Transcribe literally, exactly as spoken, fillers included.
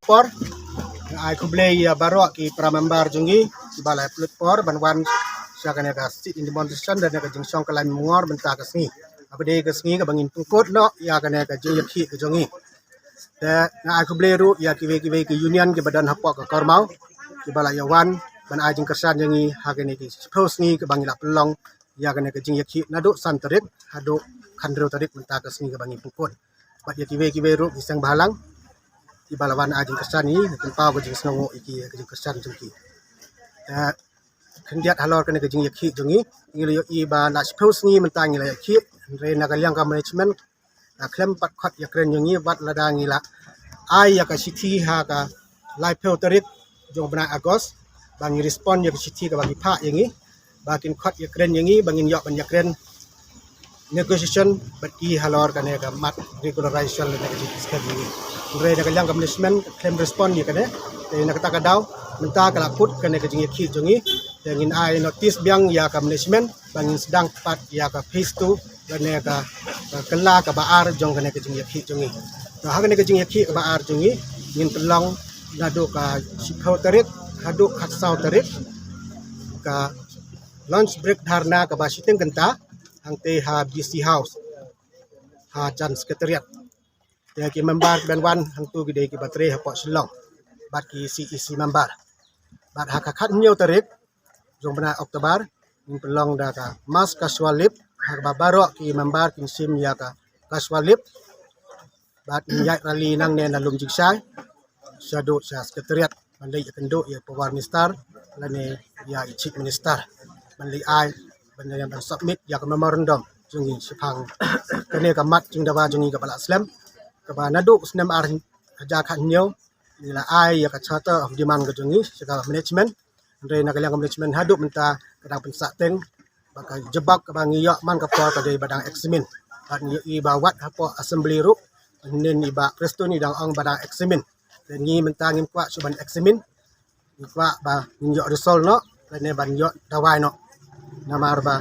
por. Nga ai khublei ïa baroh ki para member jong ngi kiba la pynlut por ban wan sha kane ka sit-in demonstration da kane ka jingshong kyllaiñ mongor mynta ka sngi. Haba dei ka sngi kaba ngin pynkut noh ïa kane ka jingïakhih ka jong ngi. Te nga ai khublei ruh ïa kiwei kiwei ki union kiba don hapoh ka Kormao kiba la ïa wan ban ai jingkyrshan jong ngi ha kane ki shiphew sngi kiba ngi la pynlong ïa kane ka jingïakhih naduh san tarik haduh khathynriew tarik mynta ka sngi kaba ngi pynkut. Bad ïa kiwei kiwei ruh ki seng bhalang kiba la wan ai jingkyrshan ïa ngi, pynpaw ka jingsngewnguh ïa ki, ka jingkyrshan jong ki. Eh, khyndiat halor kane ka jingïakhih jong ngi, ngi la ïohi ba la shiphew sngi mynta ngi la ïakhih, hynrei na ka liang ka management la khlem pat khot ïakren jong ngi, wat lada ngi la ai ïa ka shithi ha ka laiphew tarik jong u bnai August ba ngi respond ïa ka shithi kaba ki phah ïa ngi ba kin khot ïakren ïa ngi ba ngin ïoh ban ïakren negotiation bad ki halor kane ka mat regularization lane ka jingskhem ïa ngi. Hynrei na ka liang ka management ka khlem respond ïa kane. Te na kata ka daw mynta ka la put kane ka jingïakhih jong ngi, te ngin ai notice biang ïa ka management ba ngin sdang pat ïa ka phase two lane ka, ka kylla kaba ar jong kane ka jingïakhih jong ngi. To ha kane ka jingïakhih kaba ar jong ngi ngin pynlong naduh ka shiphew tarik haduh khatsaw tarik ka lunch break dharna kaba shiteng kynta hangtei ha B C House ha jan Secretariat. Te ki member kiban wan hangtu ki dei kiba trei hapoh Shillong bad ki C E C member. Bad ha ka khathynñiew tarik jong bnai October ngin pynlong da ka mass casual leave ha kaba baroh ki member kin shim ïa ka casual leave. Bad ngin ïaid rally nangne na Lumjingshai shaduh sha Secretariat ban leit ïakynduh ïa Power Minister lane ïa i Chief Minister ban leit ai ban leit ban submit ïa ka memorandum jong ngi shaphang kane ka mat jingdawa jong ngi kaba la slem, kaba naduh u snem ar hajar khathynñiew ngi la ai ïa ka charter of demand ka jong ngi sha ka management. Hynrei na ka liang ka management haduh mynta ka dang pynsah teng ba ka jubab kaba ngi ïoh man ka por ka dei ba dang examine. Bad ngi ïohi ba wat hapoh assembly ruh hynnin i Bah Prestone i dang ong ba dang examine. Te ngi mynta ngim kwah shuh ban examine, ngi kwah ba ngin ïoh result noh lane ban ïoh dawai noh. Namar ba